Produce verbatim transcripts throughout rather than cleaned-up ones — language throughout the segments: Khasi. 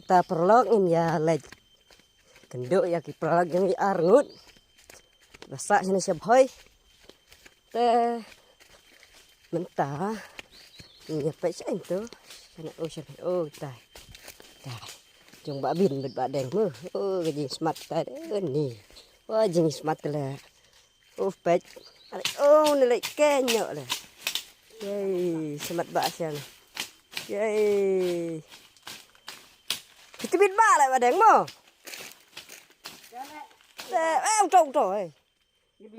Ta paralok ngin ïa leit kynduh ïa ki paralok jong ngi ar ngut. Ba sah shane sha Bhoi. Te mynta ngin ïa peit shane to. Shane, oh, shane, oh, tai. Tai. Jong Bah Bin bad Bah Deng mo. Oh, ka jingsmat tai de ni. Wah, jingsmat te le. Uf, peit. Alai, oh, ne lei kenyok le. Yei, smat ba siang. Yei. Kita bit ba le Bah Deng mo. Eh, eh, uto, uto, eh.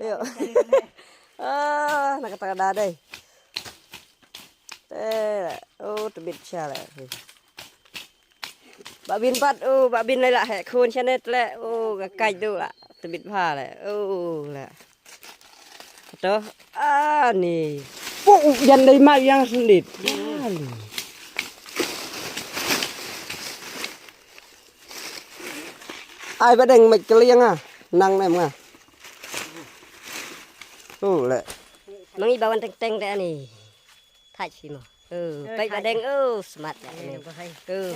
Ayo. Ah, na kata kada dei. Te, oh, tebit sha le. Bah Bin pat, oh, Bah Bin le la he khun shane tle, oh, ka kai du la. Tebit bha le, oh, le. Kato, ah, ni. Oh, yan dei ma yang sendit. Ah, ni. Ai Bah Deng, mech keliang ah. Nang nem nga. Oh, le. Mangi bawan teng teng de ani. Thach hi mo. Oh, peit Bah Deng, oh, smart ya ni. Oh.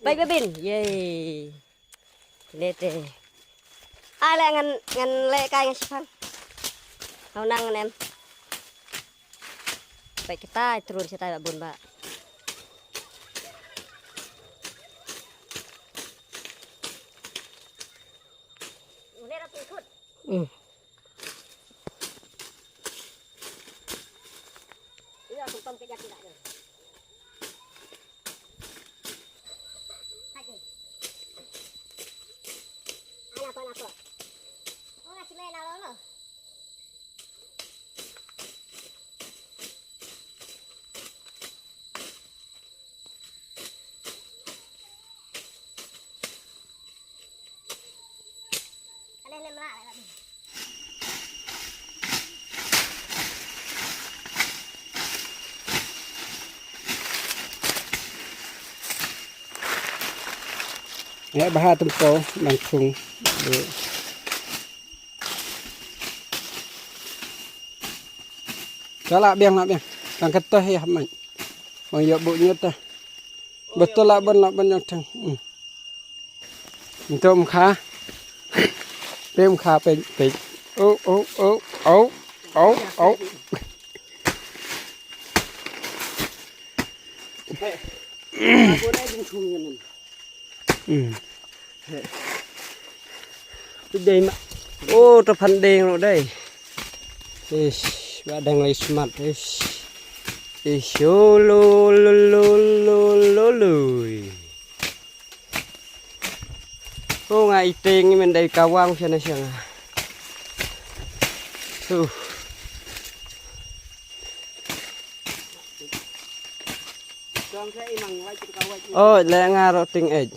Peit Bah Bin, yei. Kine te. Ai le ngan, ngan le kai ngan shipang. Hau nang ngan em. Peit kita trun shatai ba bun ba. Hmm. Nge bha tympo nang thung. Ka la biang, la biang. Tang kata ya mai. Ong yo bu nyut ta. Betul la bon, la bon yang thang. Hmm. Nto mkha. Pe mkha pe pe. Oh, oh, oh, oh, oh, oh. Hmm. Dei ma. Oh, to phan deng ro dei. Ish, Bah Deng lai smat, ish. Ish, oh, lo, lo, lo, lo, lo, lo. Oh, nga iteng men dei kawang shana shanga. Uh. Oh, le nga ro ting ej.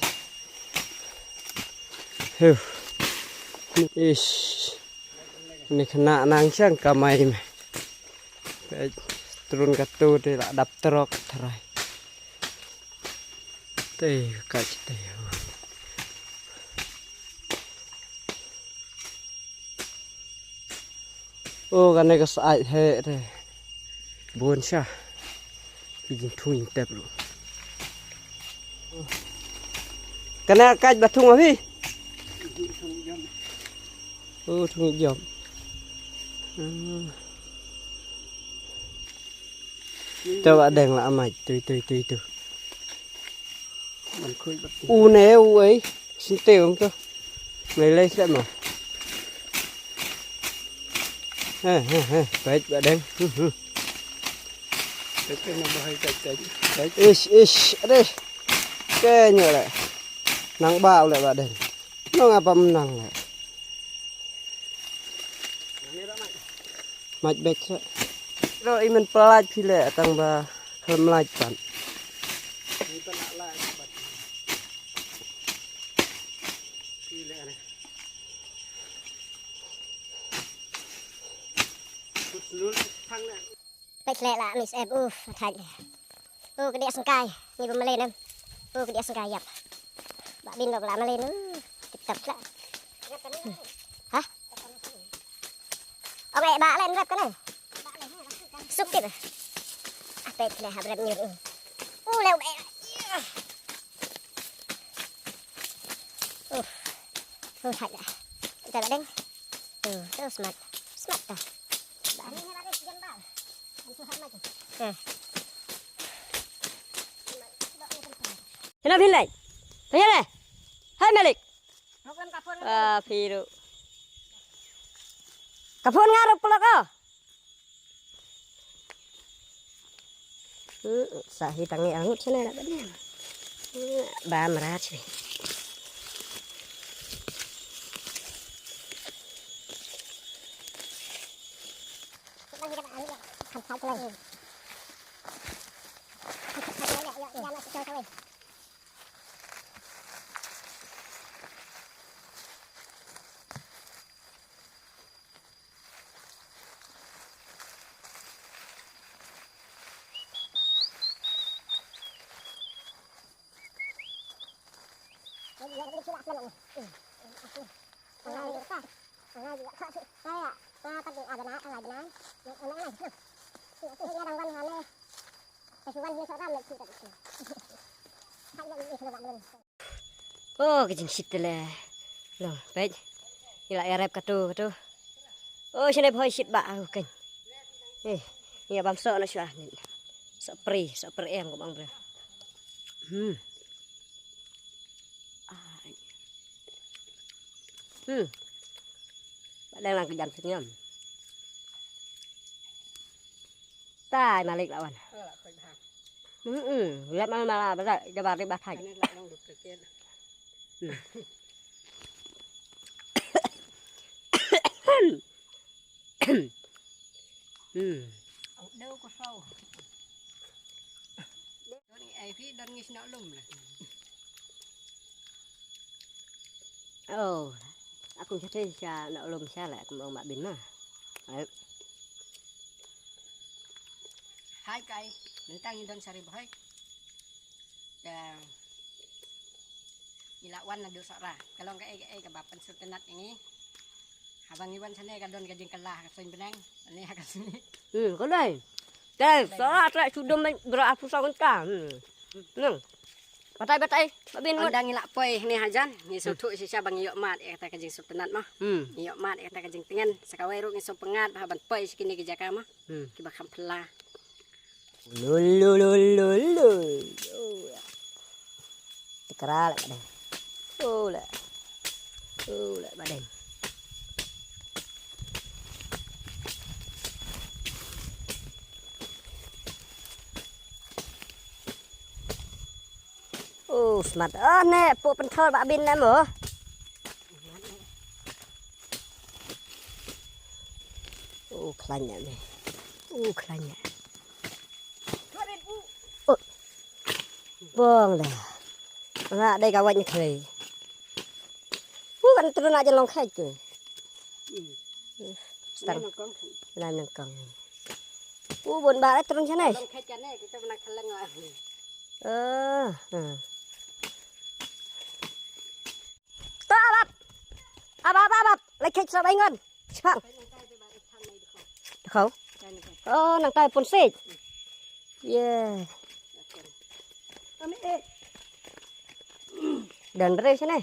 Huh. Ish. Ni kena nang siang kamai me. Ej, trun katu te la dap trok trai. Te ka te. Oh, kane ka sai he re. Bun sha. Ki jingthung jingtep ruh. Kane ka ba thung ahi. Oh, thung jop. Hmm. To Bah Deng la amai tu tu tu tu. U ne u ei. Sinte um to. Mai lai sle mo. He he he. Peit Bah Deng. Hmm, hmm. Peit peit na bahai peit peit. Peit. Ish ish. Ade. Ke nyo le. Nang ba u le Bah Deng. Nong apa menang le. Maj bek se. Ro i men pelaj phi le tang ba khlem laj pan. Peit leh la mis ep uf thait leh. U kdiah sengkai ni ba malen em. U kdiah sengkai ïap. Ba bin ba la malen u. Tip tap la. Ha? Ong eh ba len rep kane. Suk tip. Ah peit leh ha brep nyur u. U leh u eh. Oh, hai dah. Kita badeng. Tu, tu smart. Smart dah. Ba. Eh. Kena phin lai. Phin lai. Hai Malik. Ah, phiru. Ka phone nga ruh pulak ko. Hmm, sa hi tangi angut sene la baniam. Hmm, ba mrad sene. Oh, ka jingshit te le. Long, peit. Ngi la ïarap katu, katu. Oh, shane bhoi shit ba, oh, kan. Eh, ngi bam so na shwa. So pri, so pri em ko bang bre. Hmm. Ah. Hmm. Ba dang lang ka jam sngem. Tai Malik lawan. Hmm, hmm. Lihat mana mana ba da ba ri ba thai. Hmm. Hmm. Deu ko sau. Don ngi ai phi don ngi sna lum la. Oh, aku sate sha na lum sha la aku ma bin ma. Hai. Hai kai, nang tang don sari bhai. Ya. Ngi la wan naduh Sohra. Ka long kaei kaei kaba pynsngewtynnat ïa ngi. Haba ngi wan shane ka don ka jingkylla ha ka suiñ bneng. Ani ha ka suiñ. Hmm, ka dei. Dei, Sohra trei shu dum bra apu song ka. Hmm. Nang. Batai batai, ba bin ngut. Ynda ngi la poi hangne hajan, ngi sngewthuh shisha ba ngi ïoh mad ïa kata ka jingsngewtynnat mo. Hmm. Ngi ïoh mad ïa kata ka jingtngen, sa kawei ruh ngi sngewpyngngad ba ban poi sha kine ki jaka mo. Hmm. Kiba kham phylla. Lul, lul, lul, lul, lul. Oh, ya. Tikra la badeng. Oh, la. Oh, la badeng. Oh, smat. Oh, ne, pu penthol ba bin ne mo. Oh, khlaiñ ne. Oh, khlaiñ ne. Oh. Bong da. Nga dei ka wait ni khlei. Uh, kan trun aja long khlei ke. Stang. Lai nangkong. Uh, bon ba trun chanai. Long khlei chanai, kita pernah keleng lah. Eh, eh. Ta abap. Abap, abap, abap. Lai khlei sa bai ngon. Chipang. Khau. Oh, nang tai pun sik. Ye. Dan bre sini.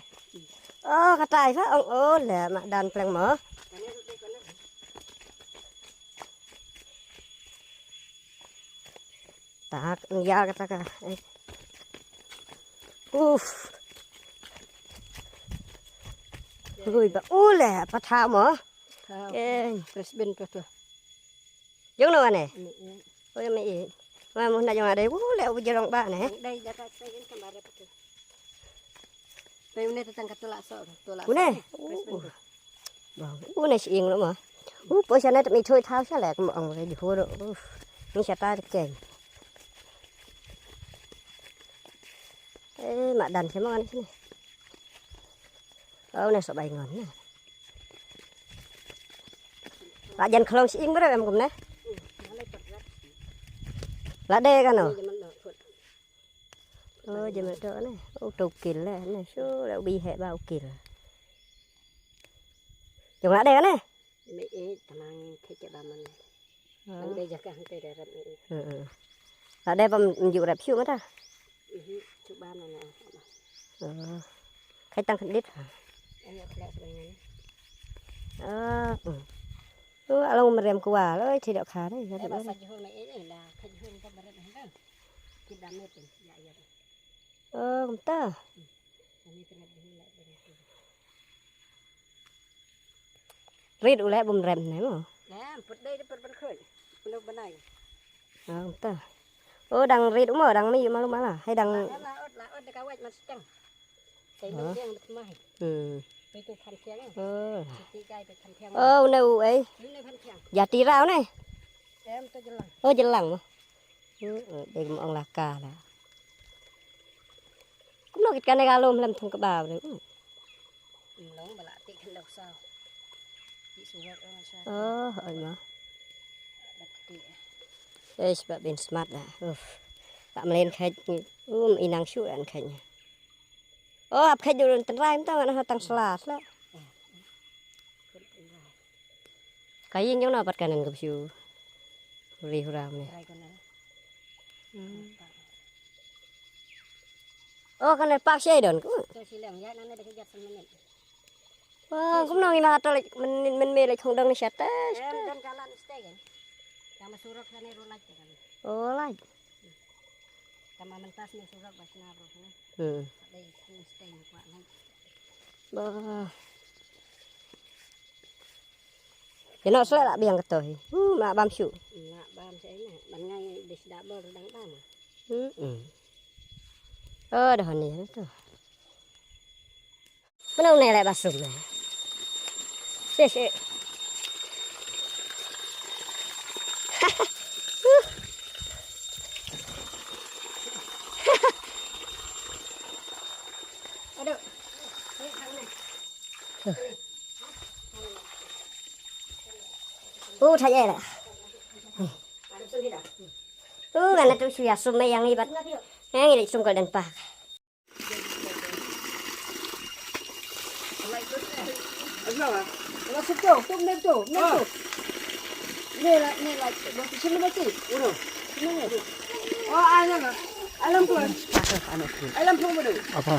Oh, katai fa ong oh le mak dan pleng mo. Tak ya kata ka. Eh. Uf. Ui ba ule patha mo. Ke. French bean tu tu. Jong no ne? Oi me i. Ma mo na jong adai. Ule u jong ba ne. Dai jaka sai kan kamar tu. Pai une te tang ka tula so, tula so. Une. Bang, une shi ing lo ma. U po sha na te mi thoi thau sha le mo ong re ju ho ro. Ni sha ta te keng. Eh, ma dan sha ma ni sini. Au ne so bai ngon ne. La jan khlong shi ing bro em kum ne. La de ka no. Oh, jam to ne. Oh, to kil le ne. Shu le bi he ba u kil. Jong la de ka ne. Me e tamang thik ke ba man. Nang de jaka hang te de rap me e. Heeh. La de bam njuk rap shu mata. Ihi, shu ba man na. Oh. Khai tang khandit ha. Ïa, phlak sbeng ngan. Ah, hmm. Oh, along mrem kwah, loi, thi dok kha dei, ka dei. Ba sa jhur ma ei ei la, ka jhur ka mrem hang. Ki da met, ïa, ïa. Oh, kumta. Rit u leh bym rem ne mo. Em, put dei de put ban khoi. Pun banai. Ah, kumta. Oh, dang rit u mo, dang mih malu mala. Hai dang. La, la, ot, la, ot, de ka wait mat siteng. Kai mih tiang mat mai. Hmm. Pai tu phan tiang. Oh. Siti kai pai phan tiang. Oh, ne u ei. Ni ne phan tiang. Jati rau ne. Em, to jelang. Oh, jelang mo. Hmm, eh, dei mo ong la ka la. Kumno kit kane ka lum lem thung kaba de. Hmm. Long ba la tik khandok saw. Ki suwat ong sa. Oh, oi ma. Dak tik. Eh, sebab bin smat dah. Uf. Tak melen khaj ni. Um, inang shu dan khaj ni. Oh, ap khaj dulu tengrai mta ngan tang selas lah. Ka ïing jong na pat kanan ka bshu. Huri hura mane. Try ko na. Hmm. Oh, kan pak shai don ku. Shai shileng, ya, nang ada kejat semenit. Wah, kumno ngi ma to lek men men me lek khong dong ni shata. Em, don kalan stay kan. Yang ma surok sana ro lek kan. Oh, lek. Tama mentas ni surok bas na bro ni. Hmm. Ada itu stay ni kuat ni. Bah. Ïa no slek la biang kato hi. Hu, ma bam shu. Ma bam shu ina. Ban ngai dis double dang bam. Hmm. Hmm. Oh, dah ni tu. Mana ne le basum ne. Sis, eh. Aduh. Uh, thai eh la. Uh, ngana tu shu ïa sum me yang ibat. Yang ini sum kal dan pak. Apa?